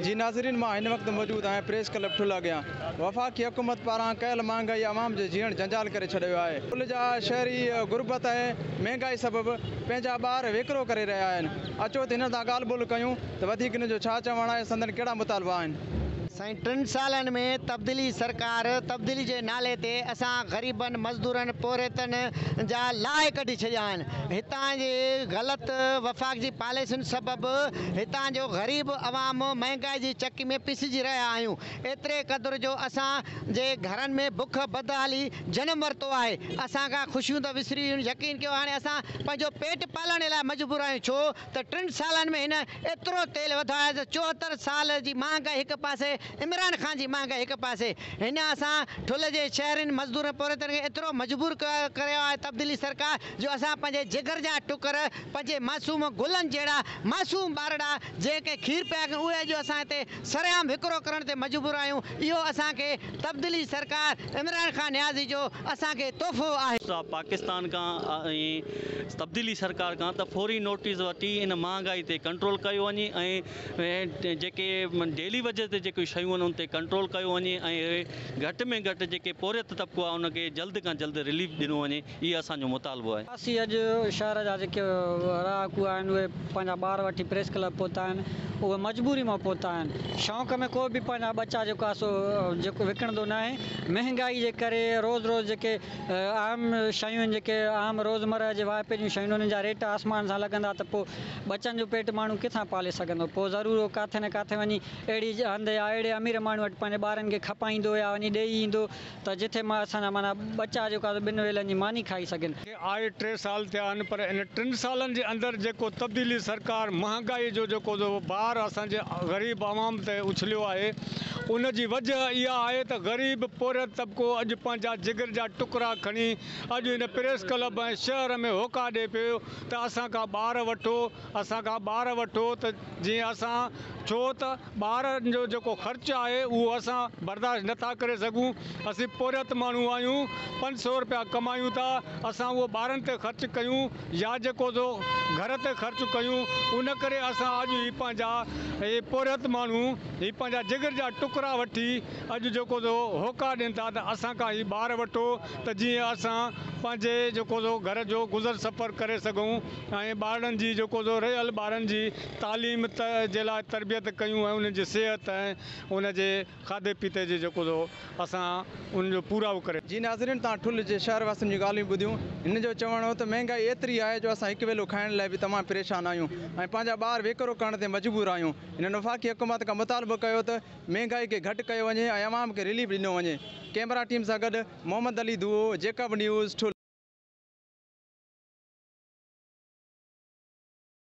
جي ناظرين مان هن وقت موجود آهيان پريس ڪلب ٺل اڳيان وفاقي حڪومت پاران ڪيل مهانگائي عوام جو جيئڻ جنجال ڪري ڇڏيو آهي. ٺل جا شهري غربت ۽ مهنگائي سبب پنهنجا ٻار وڪرو ڪري رهيا آهن اچو ته هنن سان ڳالهه ٻولهه ڪيون ته وڌيڪ هنن جو ڇا چوڻ آهي سندن ڪهڙا مطالبا آهن. سائين ٽن سالن ۾ تبديلي سرڪار تبديلي جي نالي تي اسان غريبن مزدورن پورهيتن جا لاهه ڪڍي ڇڏيا آهن هتان جي غلط وفاق جي پاليسين سبب هتان جو غريب عوام مهنگائي جي چڪي ۾ پيسجي رهيا آهيون ايتري قدر جو اسان جي گهرن ۾ بک بدحالي جنم ورتو آهي اسان کان خوشيون ته وسري ويون يقين ڪيو هاڻي اسان پنهنجو پيٽ پالڻ لاء مجبور آهيون ڇو ته ٽن سالن ۾ هن ايترو تيل وڌايو آهي ته 74 سال جي مهانگائي هڪ پاسي عمران خان جي مهانگائي هڪ پاسي هن اسان ٺل جي شهرين مزدورن پورهيتن کي ايترو مجبور ڪيو آهي تبديلي سرڪار جو اسان پنهنجي جگر جا ٽڪر پنهنجي معصوم گلن جهڙا معصوم ٻارڙا جنهن کي کير پيا ڪن اهي اڄ اسان هتي سرعام وڪرو ڪرڻ تي مجبور آهيون اهو اسان کي تبديلي سرڪار عمران خان نيازي جو اسان کي تحفو آهي. صاحب پاڪستان کان ۽ تبديلي سرڪار کان ته فوري نوٽيس وٺي ان مهانگائي تي ڪنٽرول ڪيو وڃي ۽ جيڪي ڊيلي ويجز تي جيڪي شيون آهن ان تي ڪنٽرول ڪيو وڃي ۽ گهٽ ۾ گهٽ جيڪي پورهيت طبقو آهي ان کي جلد کان جلد رليف ڏنو وڃي اهي اسان جو مطالبو آهي. اسين اڄ شهر جا جيڪي رهاڪو آهن اهي پنهنجا ٻار وٺي پريس ڪلب پهتا آهن اهي مجبوري مان پهتا آهن شوق ۾ ڪو به پنهنجا ٻچا جيڪو آهي سو جيڪو وڪڻندو ناهي مهنگائي جي ڪري روز روز جيڪي عام شيون آهن جيڪي عام روزمره جي واهپي جون شيون انهن جا ريٽ آسمان سان لڳندا ته پوء ٻچن جو پيٽ ماڻهو ڪٿان پالي سگهندو پوء ضرور اهو ڪاٿي نه ڪاٿي وڃي اهڙي هنڌ يا اهڙي امير ماڻهو وٽ پنهنجي ٻارن کي کپائيندو يا وڃي ڏيئي ايندو ته جٿي مان اسان جا معنيٰ ٻچا جيڪو آهي سو ٻن ويلن جي ماني کائي سگهن. کي آئي ٽي سال ٿيا آهن پر ان ٽن سالن جي اندر جيڪو تبديلي سرڪار مهانگائي جو جيڪو بار اسان جي غريب عوام تي اڇليو آهي ان جي وجه اها آهي ته غريب پورهيت طبقو اڄ پنهنجا جگر جا ٽڪرا کڻي اڄ هن پريس ڪلب ۽ شهر ۾ هوڪا ڏئي پيو ته اسان کان ٻار وٺو اسان کان ٻار وٺو ته جيئن اسان ڇو ته ٻارن جو جيڪو خرچ آهي اهو اسان برداشت نه ٿا ڪري سگهون اسين پورهيت ماڻهو آهيون 500 رپيا ڪمايون ٿا اسان اهو ٻارن تي خرچ ڪيون يا جيڪو سو گهر تي خرچ ڪيون ان ڪري اسان اڄ هي پنهنجا هي پورهيت ماڻهو هي پنهنجا جگر جا ٽڪرا وٺي اڄ جيڪو سو هوڪا ڏين ٿا ته اسان کان هي ٻار وٺو ته جيئن اسان پنهنجي جيڪو سو گهر جو گذر سفر ڪري سگهون ۽ ٻارڙن جي جيڪو سو رهيل ٻارن جي تعليم جي لاء تربيت ڪيون ۽ انهن جي صحت ۽ ان جي کاڌي پيتي جي جيڪو سو اسان ان جو پورائو ڪري. جي ناظرين توهان ٺل جي شهر واسين جون ڳالهيون ٻڌيون هن جو چوڻ هو ته مهنگائي ايتري آهي جو اسان هڪ ويلو کائڻ لاء به تمام پريشان آهيون ۽ پنهنجا ٻار وڪرو ڪرڻ تي مجبور آهيون هنن وفاقي حڪومت کان مطالبو ڪيو ته مهنگائي کي گهٽ ڪيو وڃي ۽ عوام کي رليف ڏنو وڃي ڪئميرا ٽيم سان گڏ محمد علي ڌوئو جيڪب نيوز ٺل.